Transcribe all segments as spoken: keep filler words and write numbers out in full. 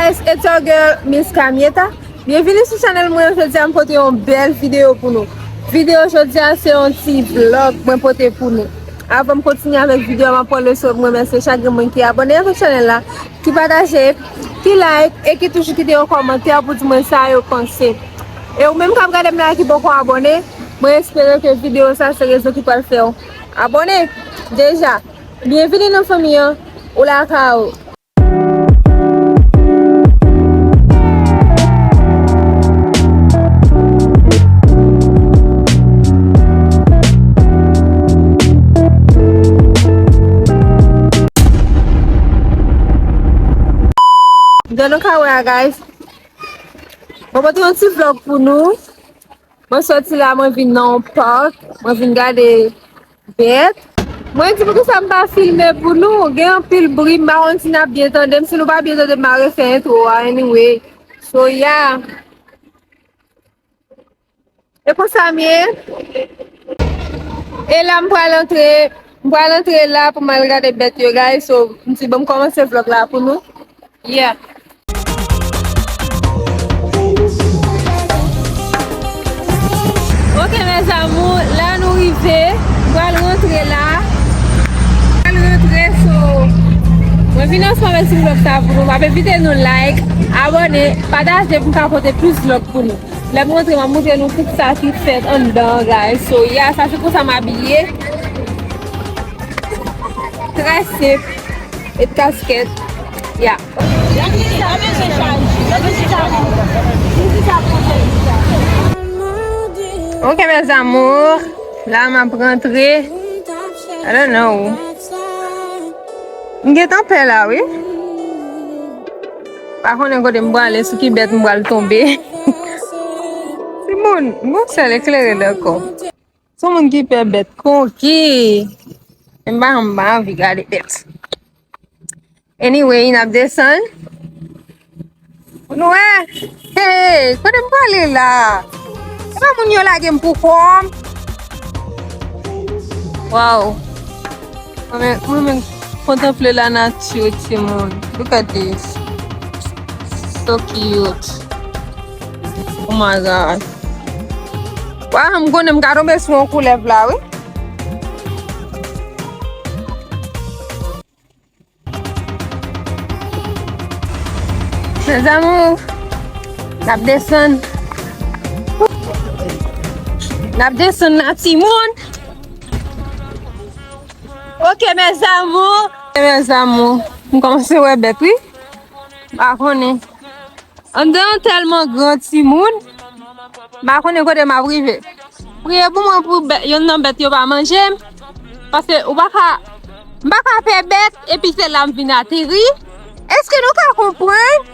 Guys, it's your girl, Miss Kamieta. Byenvini sou chanèl mwen. Jodi a m pote yon bèl videyo pou nou. Videyo jodi a se yon ti vlog mwen pote pou nou. Avan m kontinye avèk videyo a, m ap pran le swen pou m remèsye chak grenn moun ki abòne avèk chanèl la, ki pataje, ki like e ki toujou kite yon kòmantè pou di mwen sa yo panse. E ou menm k ap gade m la ki poko abòne, mwen espere ke videyo sa se rezon ki pral fè w abòne deja. Byenvini nan fanmi an, ou lakay ou. Jan nou ka wè a, guys, mwen pote yon ti vlog pou nou. Mwen soti la, mwen vin nan yon park, mwen vin gade bèt. Mwen di poukisa m pa filme pou nou. Gen anpil bri, m pa konn si n ap byen tande m. Si nou pa byen tande m, m a refè entwo a, anyway. So, yeah. E konsa m ye. E la, m pral antre, m pral antre la pou m al gade bèt yo, guys. So, m di, bon, m kòmanse vlog la pou nou. Yeah. Ok, mes amours, la nou rive. M pral rantre la. M pral rantre, so, mwen vin ansanm avèk ti vlog sa pou nou. M ap envite nou like, abòne, pataje pou m ka pote plis vlog pou nou. Lè m rantre, m ap montre nou tout sa ki fèt anndan, guys. So, yeah, sa se konsa m abiye. Trè senp. E kaskèt. Yeah. Ok, mes amours. La, m ap rantre. I don't know. M gentan pè la, wi. Pa konnen kote m prale, sou ki bèt m pral tonbe. Timoun, m gon sèl eklere nan kò m. Sou moun ki pè bèt konki. M pa, m pa anvi gade bèt. Anyway, n ap desann. Pou nou wè. Hey, kote m prale la? E pa moun yo lage m pou kò m? Wow. Mwen, mwen, mwen kontanple la nati, timoun. Look at this. So cute. Oh my God. Wow, m konnen m ka tonbe sou yon koulèv la, wi. Mes amours, n ap desann. N ap desann la, timoun. Ok, mes amours. Ok, mes amours. M kòmanse wè bèt, wi. M pa konnen. Anndan an tèlman gran, timoun. M pa konnen kote m ap rive. Priye pou mwen pou bè-, yonn nan bèt yo pa manje m. Paske ou pa ka, m pa ka pè bèt epi se la m vin ateri. Èske nou ka konprann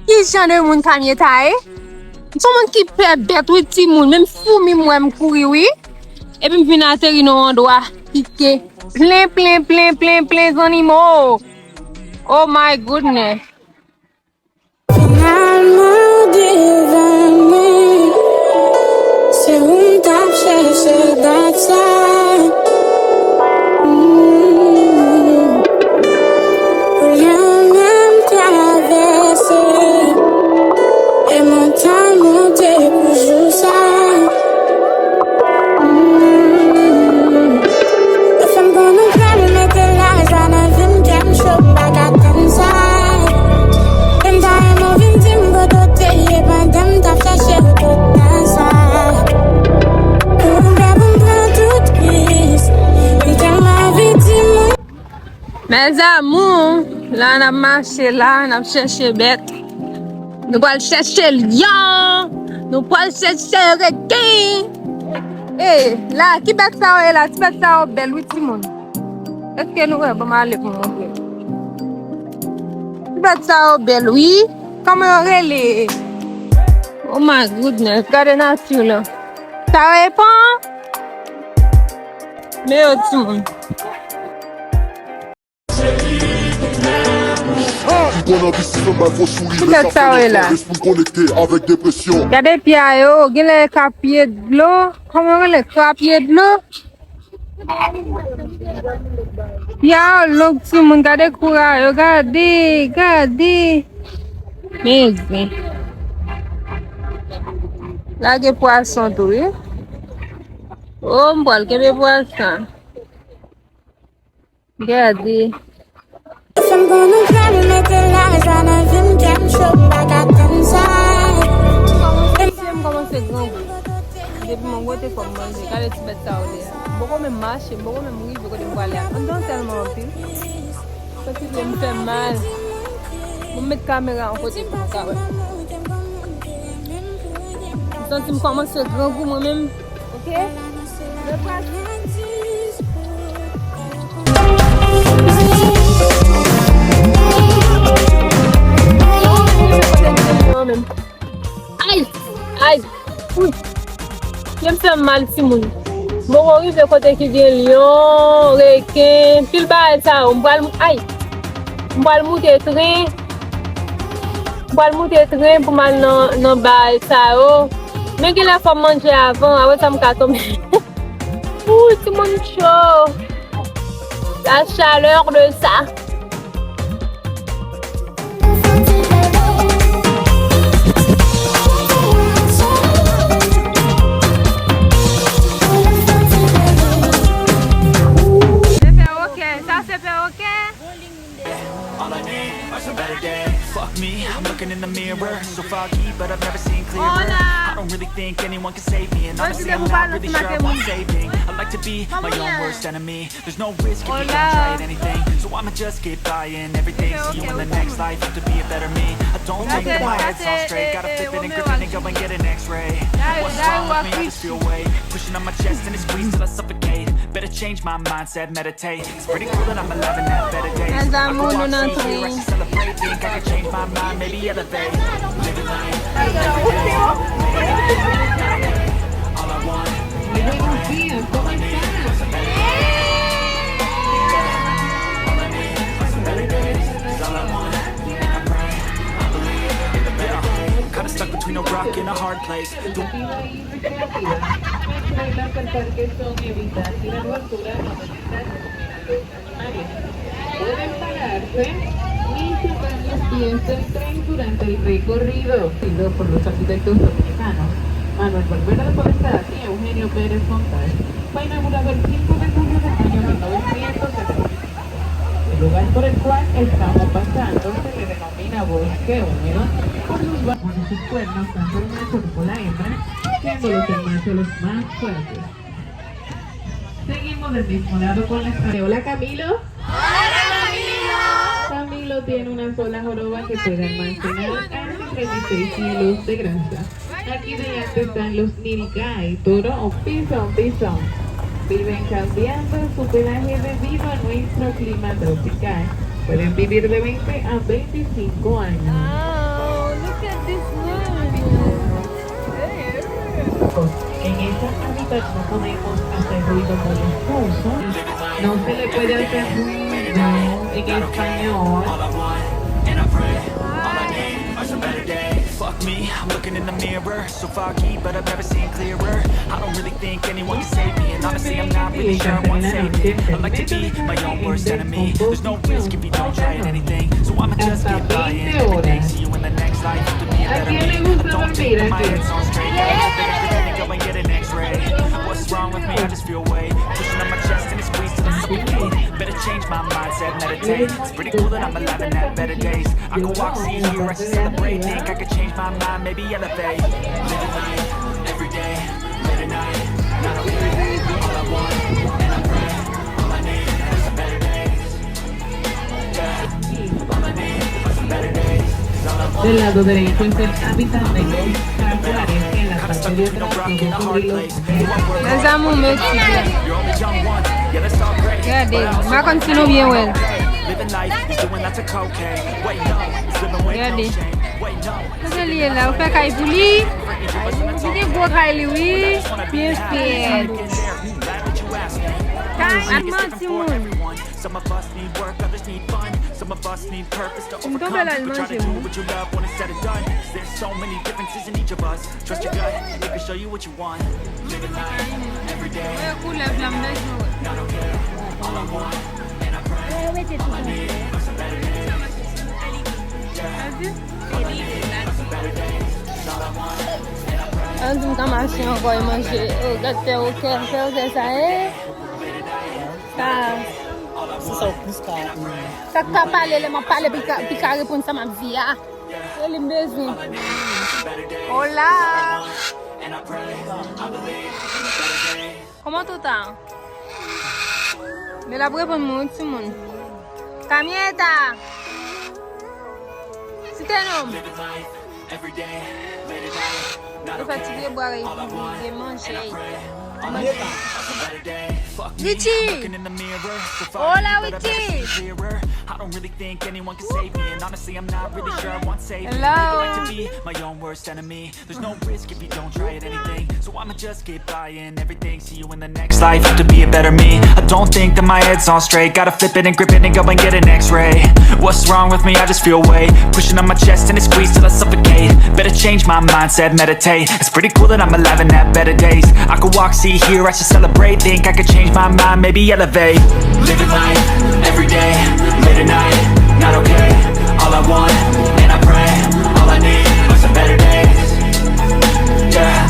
ki jan de moun Kamieta ye? M se yon moun ki pè bèt, wi, timoun. Menm foumi m wè m kouri, wi. Epi m vin ateri nan yon andwa ki gen plen, plen, plen, plen, plen zannimo. Oh my goodness. Finalman, ou devan mwen. Se ou m t ap chèche dat sa. Mm. Ou lè menm travèse. E montay monte pou jou sa. Mm. Ou fè m konn ou pral mete laj la nan vi m, kè m cho, m pa ka tann sa. E m ta renmen w vin di m kote w te ye pandan m t ap chache w tout tan sa. Ou pè pou m pran tout risk. M tèlman anvi di moun. Mes amours, la n ap mache la, n ap chèche bèt. Nou pral chèche lyon, nou pral chèche reken. Ey, la, ki bèt sa yo ye la? Ti bèt sa yo bèl, wi, timoun. Èske nou wè? Ban m ale pou m montre. Ti bèt sa yo bèl, wi. Kòman yo rele? Oh my goodness, gade nati lan. Sa yo e pan? Men yo, timoun. Ki konn anvi sispann bay fo souri, men sa fè lòt fwa res pou n konekte avèk depresyon. Gade pye a yo, genlè e ka pye dlo. Kòman yo rele? Ka pye dlo? Pye a yo long, timoun, gade koura yo, gade, gade. Men zen. Lage pwason tou, wi. O, m pral kenbe pwason. Gade. Mesye, m kòmanse grangou. Depi m anwo te fò m manje. Gade ti bèt sa yo de a. M poko menm mache, m poko menm rive kote m prale a. Anndan tèlman anpil. Santi pye m fè mal. Bon, m met kamera yon kote pou nou ka wè. M santi m kòmanse grangou mwen menm. Ok? Mwen pral. Ay! Ay! Ui! Pye m fè m mal, timoun. Bon, mwen rive kote ki gen lyon, reken, pil bagay sa yo. M pral, ay! M pral moute tren. M pral moute tren pou m al nan, nan bagay sa yo. Men genlè fò m manje avan, apre sa m ka tonbe. Ui, timoun cho. La chaleur de ça. Se fè ok, sa se fè ok. All I need are some better days. Fuck me, I'm looking in the mirror. So foggy, but I've never seen clearer. Hola. I don't really think anyone can save me. And honestly, I'm not really sure I want saving. I like to be my own worst enemy. There's no risk if you don't try at anything. So I'ma just keep buying everything. See you in the next life, have to be a better me. I don't think that my head's on straight. Gotta flip it and grip it and go and get an x-ray. What's wrong with me? I just feel weight pushing on my chest and it squeezes till I suffocate. Better change my mindset, meditate. It's pretty cool that I'm alive and have better days. Mes amours, nou nan tren. Kinda stuck between a rock and a hard place. Pueden pararse y socar los pies del tren durante el recorrido, sido por los arquitectos dominicanos Manuel Valverde de Forestaz y Eugenio Pérez Montal. Fue inaugurado el cinco de julio del año mil novecientos setenta y cinco. El lugar por el cual estamos pasando se le denomina bosque húmedo por sus ba-, por sus cuernos, tanto el macho como la hembra, siendo los del macho los más fuertes. Seguimos del mismo lado con la escalera. Hola, Camilo. Hola, Camilo. Camilo tiene una sola joroba que puede almacenar hasta treinta y seis kilos de grasa. Aquí delante están los nilgai, toro o pison pison. Viven cambiando su pelaje debido a nuestro clima tropical. Pueden vivir de veinte a veinticinco años. Oh, look at this one. En ese hábitat no podemos hacer ruido molestoso. No se le puede hacer ruido en español. Fuck me, I'm looking in the mirror. So foggy, but I've never seen clearer. I don't really think anyone can save me. And honestly, I'm not really sure I want saving. I like to be my own worst enemy. There's no risk if you don't try at anything. So I'ma just keep buying everything. See you in the next life. To be a better me. I don't think that my head's on straight. Go and get an x-ray. What's wrong with me? I just feel weight pushing on my chest and it squeezes till I suffocate. Better change my mindset, meditate. It's pretty cool that I'm alive and have better days. I can walk, see, hear, I should celebrate. Think I could change my mind, maybe elevate. Living life, every day, late at night, not okay. All I want, and I pray, all I need is some better days. Yeah, all I need are some better days. Del lado derecho es el hábitat de los jaguares, que en la parte de atrás no ocurre lo Mes amours, mèsi byen. Gade, m pa konn si nou byen wè l. Gade. Kote li ye la? Ou fè kay pou li? Li gen gwo kay li, wi. Byen fè. Kay, ap manti moun. M tonbe la, l manje m. Trust your gut, it can show you what you want. Living life every day. Wè koulè blan m bezwen wè. Not okay. All I want, and I pray, all I need are some better days. Ann di m ka mache ankò e manje. Oh, gad fè okè, fè okè sa e. Sa. Se sa w plis ka. Sa k ka pale, lè m ap pale, pi ka, pi ka reponn sa m ap di a. Se li m bezwen. Hola. Comment tu estás? Men l ap reponn mwen, wi, timoun. Kamyeta! Si te nonm. Yo fatige bwa e manje. Richie! Hola, Richie! Hello! There's no risk if you don't try at anything. So I'ma just get by and everything. See you in the next life, have to be a better me. I don't think that my head's on straight. Gotta flip it and grip it and go and get an x-ray. What's wrong with me? I just feel weight pushing on my chest and it squeezes till I suffocate. Better change my mindset, meditate. It's pretty cool that I'm alive and have better days. I could walk, see, hear, I should celebrate. Think I could change my mind, maybe elevate. Living life, every day, late at night, not okay. All I want, and I pray, all I need are some better days. Yeah,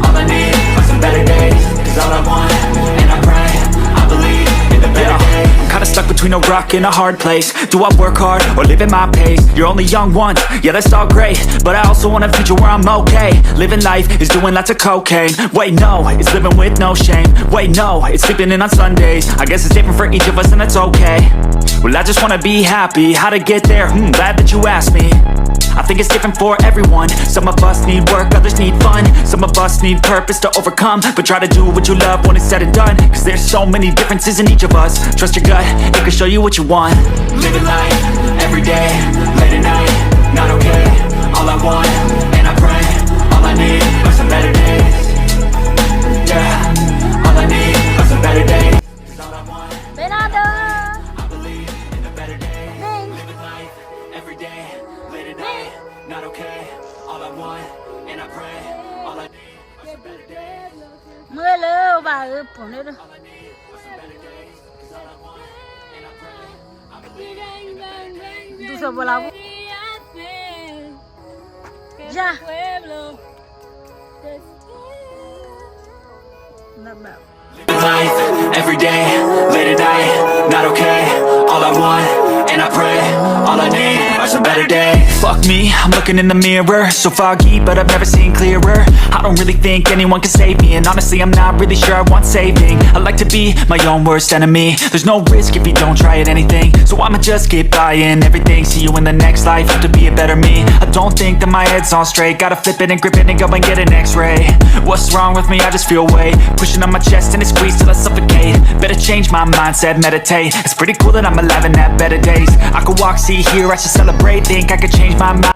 all I need are some better days. 'Cause all I want, and I pray, I believe in the better days. I'm kinda stuck between a rock and a hard place. Do I work hard or live at my pace? You're only young once, yeah, that's all great. But I also want a future where I'm okay. Living life is doing lots of cocaine. Wait, no, it's living with no shame. Wait, no, it's sleeping in on Sundays. I guess it's different for each of us, and that's okay. Well, I just wanna be happy. How to get there? Hmm, glad that you asked me. I think it's different for everyone. Some of us need work, others need fun. Some of us need purpose to overcome. But try to do what you love when it's said and done. 'Cause there's so many differences in each of us. Trust your gut, it can show you what you want. Living life, every day, late at night, not okay. All I want, and I pray, all I need are some better days. Yeah, all I need are some better days. 'Cause all I want, Bernardo! I believe in the better days. Vem. Living life, every day, late at night, not okay. All I want, and I pray, all I need are some better days. Mwen rele, ou pa reponn. All I need are some better days. 'Cause all I want, and I pray, I believe in the better days. Doucement pour la route. Ja. N ap ba yo. Living life, every day, late at night, not okay. All I want, and I pray, all I need are some better days. Fuck me, I'm looking in the mirror. So foggy, but I've never seen clearer. I don't really think anyone can save me. And honestly, I'm not really sure I want saving. I like to be my own worst enemy. There's no risk if you don't try at anything. So I'ma just get by and everything. See you in the next life, have to be a better me. I don't think that my head's on straight. Gotta flip it and grip it and go and get an x-ray. What's wrong with me? I just feel weight pushing on my chest and it squeezes till I suffocate. Better change my mindset, meditate. It's pretty cool that I'm alive and have better days. I could walk, see, hear, I should celebrate. Think I could change my mind.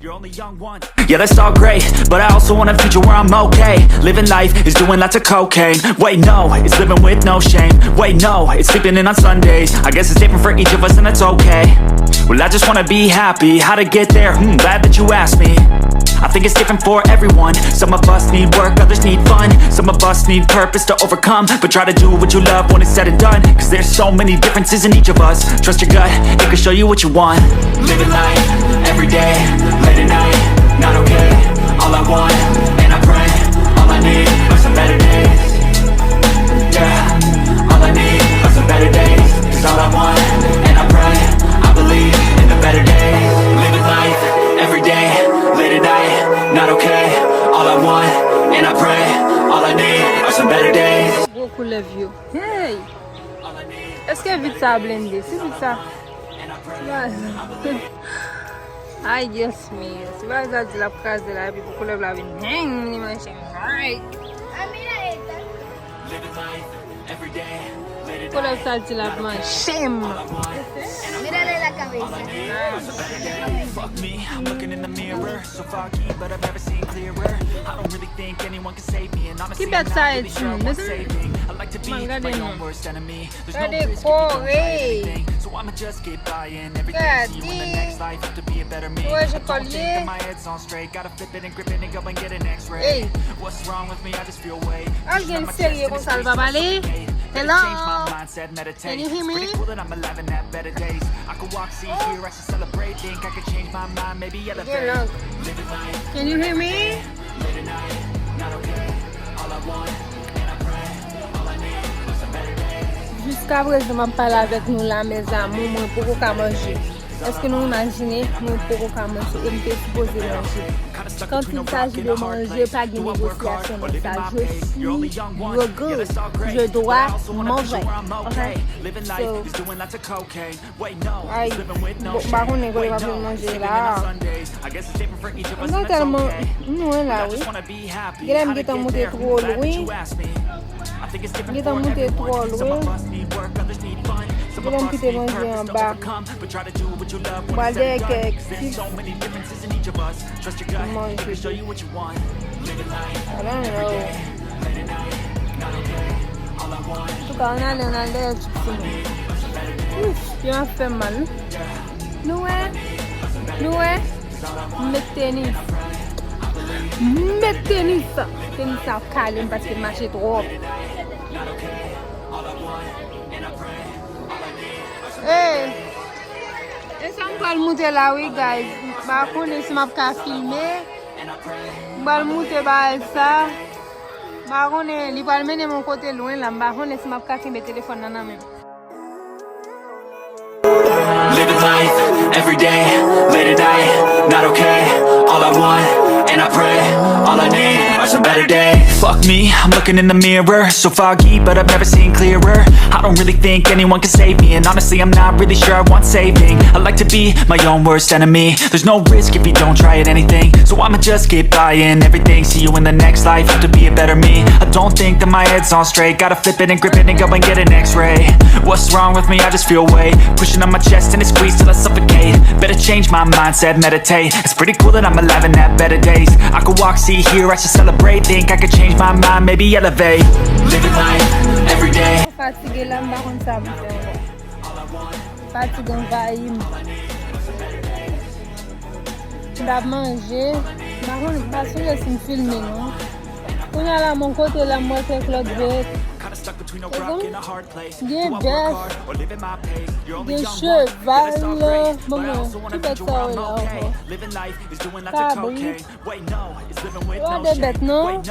You're only young once. Yeah, that's all great, but I also want a future where I'm okay. Living life is doing lots of cocaine. Wait, no, it's living with no shame. Wait, no, it's sleeping in on Sundays. I guess it's different for each of us, and that's okay. Well, I just wanna be happy. How to get there? Hmm, glad that you asked me. I think it's different for everyone. Some of us need work, others need fun. Some of us need purpose to overcome. But try to do what you love when it's said and done. 'Cause there's so many differences in each of us. Trust your gut, it can show you what you want. Living life, every day, late at night, not okay. All I want, and I pray, all I need are some better days. Yeah, all I need are some better days. 'Cause all I want, and I pray, I believe in the better days. Living life, every day, late at night, not okay. All I want, and I pray, all I need are some better days. Gwo koulèv yo. Hey! Èske vit sa a blende? Si vit sa. Ay, Dye m. Si bagay sa di l ap kraze la, epi pou koulèv la vin hang, li manje. Ay! Living life, every day, late at Koulè sa di l ap manje m. Mírale la cabeza. Fuck me, I'm looking in the mirror. So foggy, but I've never seen clearer. I don't really think anyone can save me. And honestly, I'm not really sure I want saving. I like to be my own worst enemy. There's no risk if you don't try anything. So I'ma just keep buying everything. See you in the next life, have to be a better me. I don't think that my head's on straight. Gotta flip it and grip it and go and get an x-ray. What's wrong with me? I just feel way. Pushing on my chest and it's squeezed till I suffocate. Better change my mindset, meditate. It's pretty cool that I'm alive and have better days. I could walk, see, hear, I should celebrate. Think I could change my mind, maybe elevate. Living life. Can you hear me? Jiska prezan m ap pale avèk nou la, mes amours, mwen poko ka manje. Èske nou imajine mwen poko ka manje e m te sipoze manje? Quand il s'agit de manger, pa gen negosyasyon nan sa. Je suis, je goûte, je dois manger. Ok? So, ay, bon, m pa konnen kote m ap jwenn manje la. M nan tèlman lwen la, wi. Genlè m gentan moute twò lwen. M gentan moute twò lwen. Genlè m kite manje anba. M pral dèyè kèk chips. M manje tou. I don't know. Antouka, ann ale, ann al dèyè chips mwen. Ouf, pye m ap fè m mal, wi. Nou wè? Nou wè? M met tenis. M met tenis. Tenis sa ap kale m paske m mache twòp. Hey! E sa m pral moute la wi, guys. M pa konnen si m ap ka filme. M pral moute bagay sa. M pa konnen, li pral mennen m yon kote lwen la. M pa konnen si m ap ka kenbe telefòn nan nan men m. Living life, every day, late at night, not okay. All I want, and I pray, all I need are some better days. Fuck me, I'm looking in the mirror, so foggy, but I've never seen clearer. I don't really think anyone can save me, and honestly, I'm not really sure I want saving. I like to be my own worst enemy. There's no risk if you don't try at anything, so I'ma just keep buying everything. See you in the next life, have to be a better me. I don't think that my head's on straight, gotta flip it and grip it and go and get an x-ray. What's wrong with me? I just feel weight pushing on my chest and it squeezed till I suffocate. Better change my mindset, meditate. It's pretty cool that I'm alive and have better days. I could walk, see, hear, I should celebrate. Think I could change my mind, maybe elevate. Living life, every day. Fatige la, m pa konn sa m fè ankò. Fatig anvayi m. M t ap manje. M pa konn, m pa sonje si m filme non. Kounye a la, m yon kote la, m wè kèk lòt bèt. Gen bèf, gen cheval, bon, men, ki bèt sa yo ye la ankò? Kabrit. Yo pa de bèt non.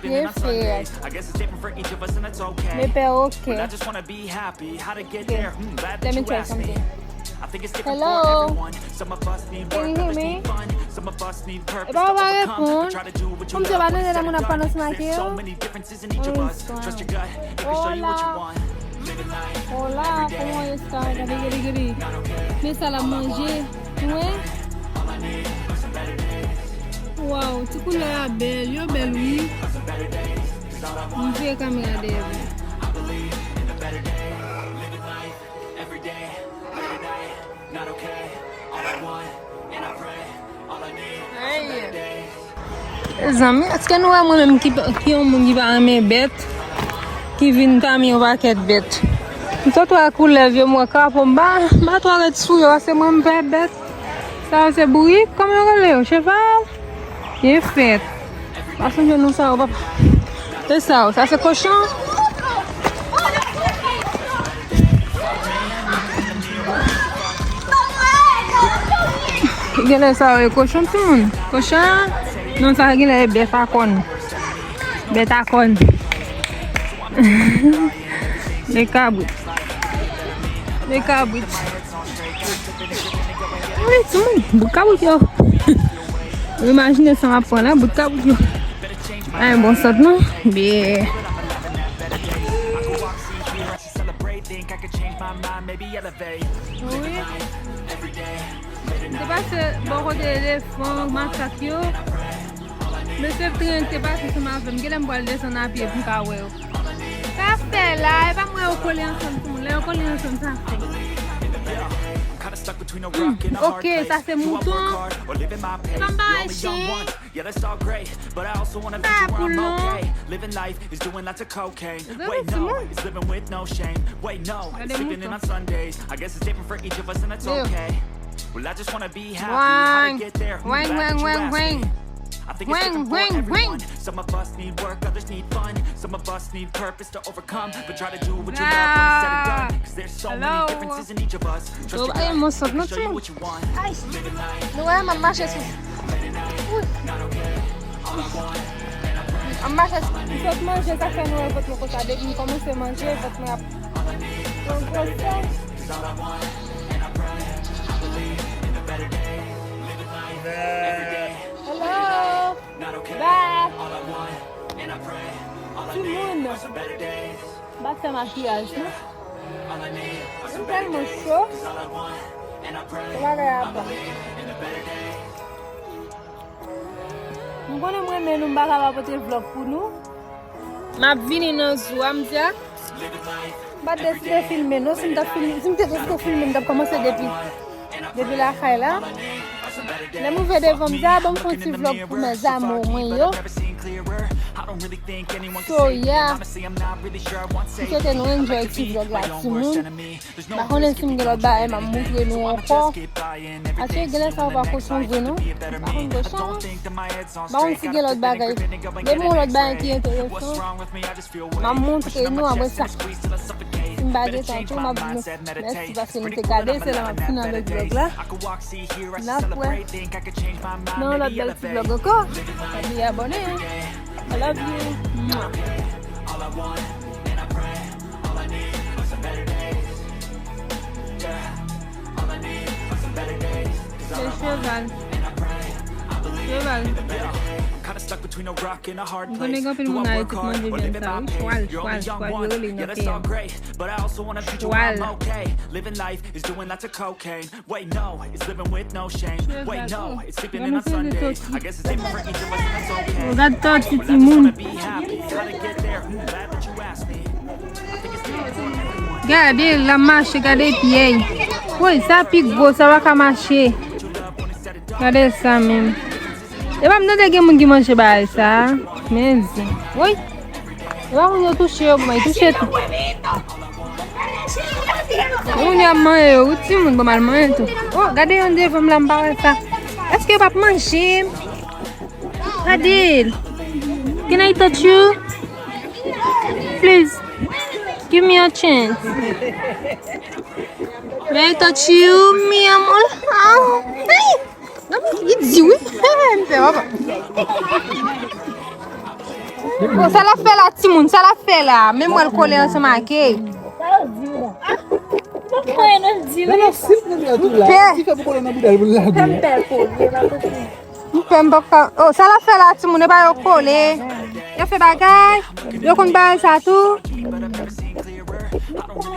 Gen fè. Men pè, ok. Let me tell you something. Hello. Can you hear me? E pa ou pa reponn. Kòmsi yo pa tande lè moun ap pale ansanm ak yo. Bonsoir. Hola. Hola, ¿cómo está? Gade, gade, gade. Men sa l ap manje. Ou wè? Waw, ti koulè a bèl. Yo bèl, wi. M vire kamera dèyè vre. Mezanmi, èske nou wè mwen menm ki, ki yon moun ki pa renmen bèt, ki vin pami yon pakèt bèt? M sot wè koulè vye mwen krapo, m pa, m pa twò ret sou yo, paske mwen m pè bèt. Sa yo se bourik, kòman yo rele yo? Cheval? Byen fèt. Pa sonje non sa yo, papa. E sa yo, sa se kochon? Genlè sa yo e kochon, timoun. Kochon? Non, sa genlè e bèf a kòn. Bèt a kòn. E kabrit. E kabrit. Wi, timoun, bout kabrit yo. Ou imajine sa m ap pran la, bout kabrit yo. Ay, bon sant non. Byen. Wi. M te pase bò kote elefan, makak yo. Mesye Tren te pase ansanm avè m. Genlè m pral desann a pye pou m ka wè yo. Sa Fè la, e pa mwen yo kole ansanm tou. Lè yo kole ansanm, sa fè. Ok, sa se mouton. Fanm pa chen. Sa poul non. Gade timoun. Gade mouton. Wang, wang, wang, wang. Wang, wang, wang. Ah. Hello. Yo, eh, mwen sot nan timoun. Nou wè, m ap mache sou. Ui. M ap mache sou. M sot manje, sa fè nou wè vant mwen konsa. Depi m kòmanse manje, vant mwen ap pran gwosè. Hello. Bye. Timoun. M pa fè makiyaj non. M tèlman cho. Yon bagay apa. Nou konnen m renmen nou, m pa ka pa pote vlòg pou nou. M ap vini nan zou a, m di a. M pa t deside filme non, si m t ap filme, si m te deside filme, m t ap kòmanse depi, depi lakay la. Lè m rive devan, m di a, ban m fè yon ti vlòg pou mes amours mwen yo. So, yeah. M swete nou enjoy ti vlòg la, timoun. M pa konnen si m gen lòt bagay m ap montre nou ankò. Paske genlè sa yo pa kochon vre non. M pa konn kochon. M pa konn si gen lòt bagay. Depi yon lòt bagay ki enteresan, m ap montre nou apre sa. Si m pa gen tan tou, m ap di nou mèsi paske nou te gade, se la m ap fini avèk vlòg la. N ap wè nan yon lòt bèl ti vlòg ankò. Pa bliye abòne. I love you. Mwah. Se cheval. Cheval. M konnen gen anpil moun Ayiti k manje vyann sa wi. Chwal, chwal, chwal, yo rele nan P M. Chwal. Wait, no, it's living with no shame. Wait, no, it's sleeping in on Sundays. I guess it's different for each of us, and that's okay. Gad tòti timoun. Gade l ap mache, gade pye l. Woy, sa pi gwo, sa pa ka mache. Gade sa menm. E pa m tande gen moun ki manje bagay sa. Men zen. Woy. E pa moun yo touche yo, kòman yo touche tou. Moun yo ap manje yo, wi timoun, ban m al manje tou. Oh, gade yon devan m la, m pa wè sa. Èske yo p ap manje m? Gade l. Can I touch you? Please, give me a chance. May I touch you, mi amor? Ah, hey! Li di wi. M fè papa. Oh, sa l ap fè la, timoun, sa l ap fè la. Men mwen l kole ansanm ak e. M pè. M pè, m p ap ka. Oh, sa l ap fè la, timoun, e pa yo kole. Yo fè bagay. Yo konn bagay sa tou.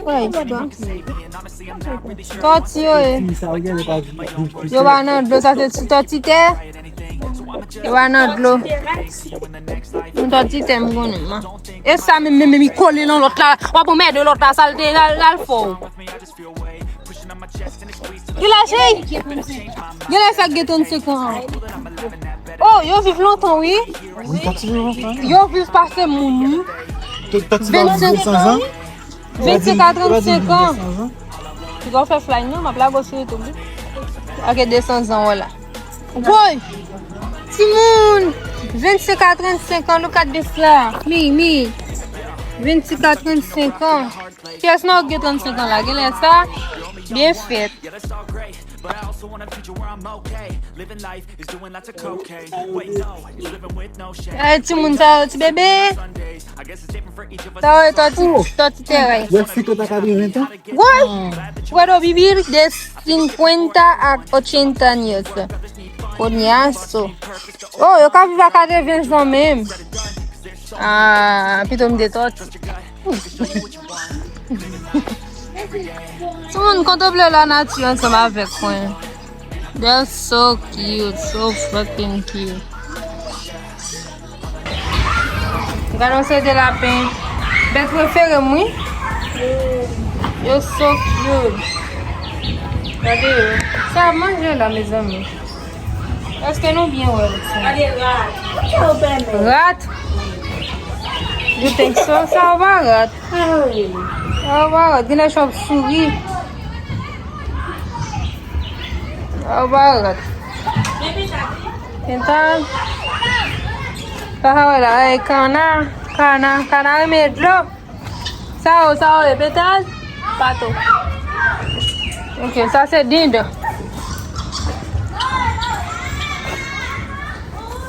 Woy, tòti yo ye. Yo pa nan dlo, sa se ti tòti tè. Yo pa nan dlo. Yon tòti tè m konnen, man. E sa menm, menm, menm, li kole nan lòt la. W ap anmède lòt la, sa l te, l al, l al fè w. Genlè, cheri. Genlè sa gen trannsenk an. Oh, yo viv lontan, wi. Wi, tòti yo lontan. Yo viv pase moun, wi. Tòti pa vennsenk an. Vennsenk a trannsenk an. Piga w fè fly non, m ap lage w sou YouTube wi. Ok, de san zan, wala. Woy! Timoun! Vennsenk a trannsenk an, look at this la. Mi, mi. Vennsenk a trannsenk an. Kiyès nan yo k gen trannsenk an la? Genlè sa? Byen fèt. Ay, timoun sa yo, ti bebe. Sa yo, tòti, tòti tèray. Woy! Puedo vivir de cincuenta a ochenta años. Coñazo. Oh, yo ka viv a katreven zan menm. Ah, pito m de tòti. Timoun, kontanple lanati ansanm avèk mwen. They're so cute, so fucking cute. Gade yon seri de lapen. Bèt prefere m, wi. Yo so cute. Gade yo. Sa ap manje la, mezanmi. Èske nou byen wè l? Gade rat. Rat? You think so? Sa a pa rat. Sa a pa rat. Genlè chòv souri. Sa a pa rat. Gentan. Sa a wè la, e kana, kana, kana renmen dlo. Sa yo, sa yo, e petal? Pato. Ok, sa se dindon.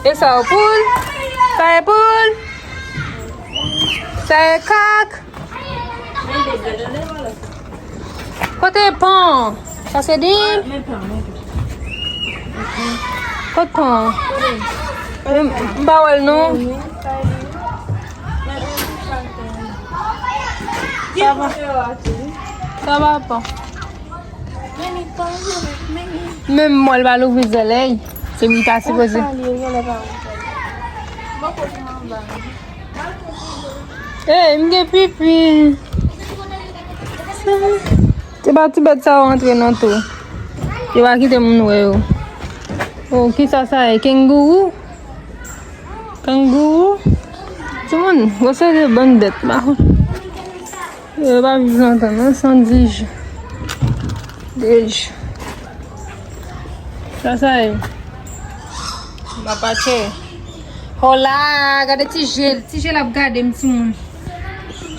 E sa yo, poul? Sa e poul? Sa e kak? Kote pan? Sa se dindon? Kot pan? M, m pa wè l non. Sa va? Sa va pa? Menm mwen l pa louvri zèl, ey. Se li ta sipoze. Ey, m gen pipi. Se pa ti bèt sa yo antre nan tou. Yo pa kite moun wè yo. Oh, kisa sa ye? Kangourou? Kangourou? Timoun, gwo se de bann bèt, ma. Yo pa viv lontan, non, san di jou. De jou. Sa, sa ye. Mapache. Hola, gade ti je l. Ti je l ap gade m, timoun.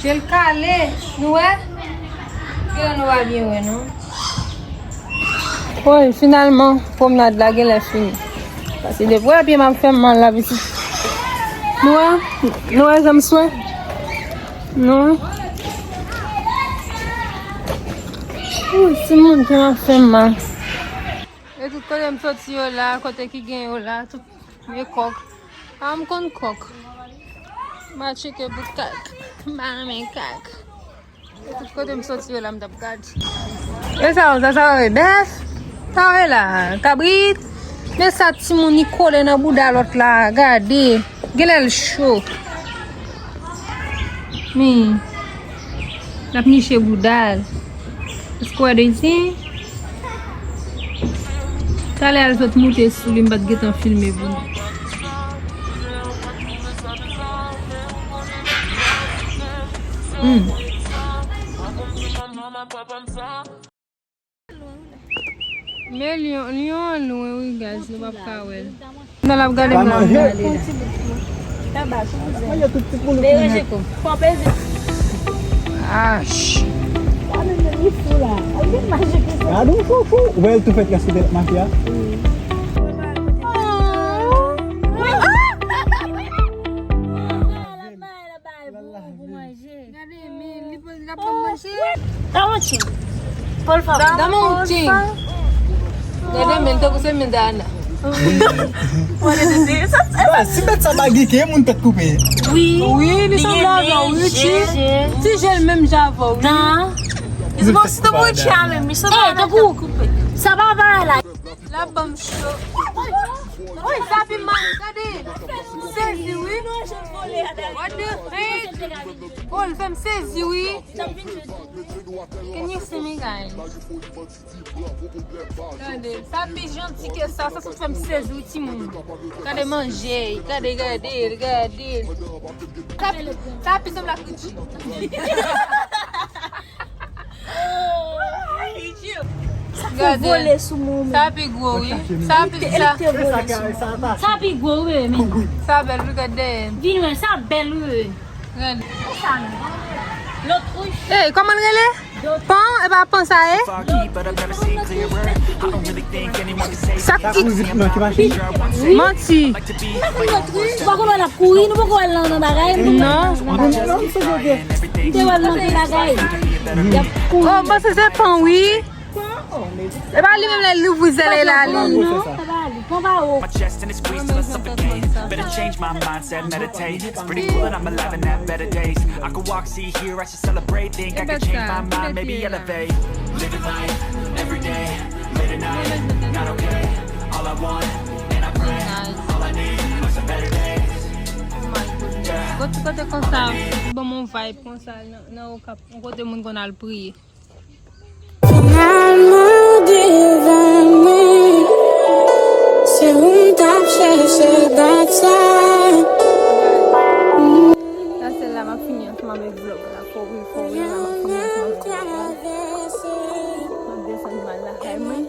Je l kale. Nou wè? Genlè nou pa byen wè, non. Woy, finalman, pwomnad la genlè fini. Paske depi w wè pye m ap fè m mal la, pitit. Nou wè? Nou wè jan m swe? Nou wè? Woy, timoun, pye m ap fè m mal. E tout kote m soti yo la, kote ki gen yo la, tout men kòk. A, m konn kòk. M a tcheke bout kak. M pa renmen kak. E tout kote m soti yo la, m t ap gade. E sa yo, sa, sa yo, e bèf? Sa yo, e la, kabrit? Men sa timoun li kole nan bouda lòt la, gade. Genlè l cho. Men, l ap niche bouda l. Èske w wè de zen? Talè a l sot moute sou li, m pa t gentan filme pou nou. Hmm. Men lyon, lyon an lwen wi, guys, nou p ap ka wè l. Nan l ap gade m nan. Manje tout ti boulou ki nèt. Ach. Gade yon foufou. Ou wè l tou fèt rèske tèt mafya. Gade, men li poze l ap ban m manje. Dame un chin. Por favor. Dame un chin. Gade men, tankou se men Dana. Ba, si bèt sa pa gike, moun tèt koupe. Wi. Wi, li sanble avè w, wi, ti. Ti je l menm jan avè w, wi. It's supposed to be challenge. Sa pa bay la. L ap ban m cho. Woy, sa pi mal, gade. M sezi, wi. What the heck? Oh, l fè m sezi, wi. Can you see me, guys? Gade, sa pi janti ke sa, sa sot fè m sezi, wi, timoun. Gade manje, gade, gade, gade. Sa, sa pi sanble ak Richie. Sa fè vole sou mwen. Sa pi gwo, wi. Sa pi, sa. Sa pi gwo, wi, men. Sa bèl, wi, gade. Vin wè, sa bèl, wi. Gade. Sa, non. Lòt wi. Ey, kòman l rele? Pan, e pa pan sa ye? Sa ki manti. Ou pa konn wè l ap kouri, nou poko wè l nan, nan bagay, nou poko wè l. Non. M te wè l nan de bagay. Y ap kouri. Oh, m panse se pan, wi. E pa li menm lè l louvri zèl la, li. Non, sa pa li. Pan pa ou. Better change my mindset, meditate. It's pretty cool that I'm alive and have better days. I could walk, see, hear, I should celebrate. Think I could change my mind, maybe elevate. Living life, every day, late at night, not okay. All I want, and I pray, all I need are some better days. Oh my Kote, kote konsa, ban m yon vibe konsa nan, nan Okap, yon kote moun konn al priye. Finalman ou devan mwen. Se ou m t ap chèche dat sa. La se la m ap fini ansanm avèk vlog la. For real, for real, la m ap fini ansanm avèk vlog la. M ap desann m al lakay mwen.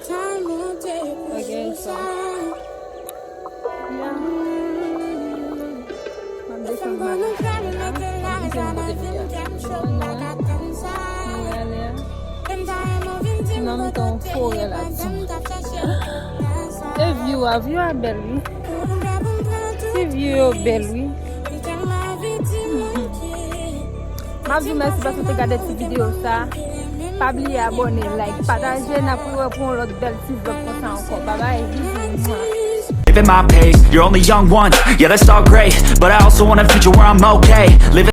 Ok, so. Yeah. M ap desann m al lakay mwen la. M ap kite m kote m ye a. Mwen ale a. Nan mitan yon forè la, di. E view a, view a bèl, wi. Ti view yo bèl, wi. M ap di w mèsi paske w te gade ti videyo sa. Pa bliye abòne, like, pataje, n ap rewè pou yon lòt bèl ti vlog konsa ankò. Babay, bizou, mwa. Living my pace, you're only young once, yeah, that's all great. But I also want a future where I'm okay. Living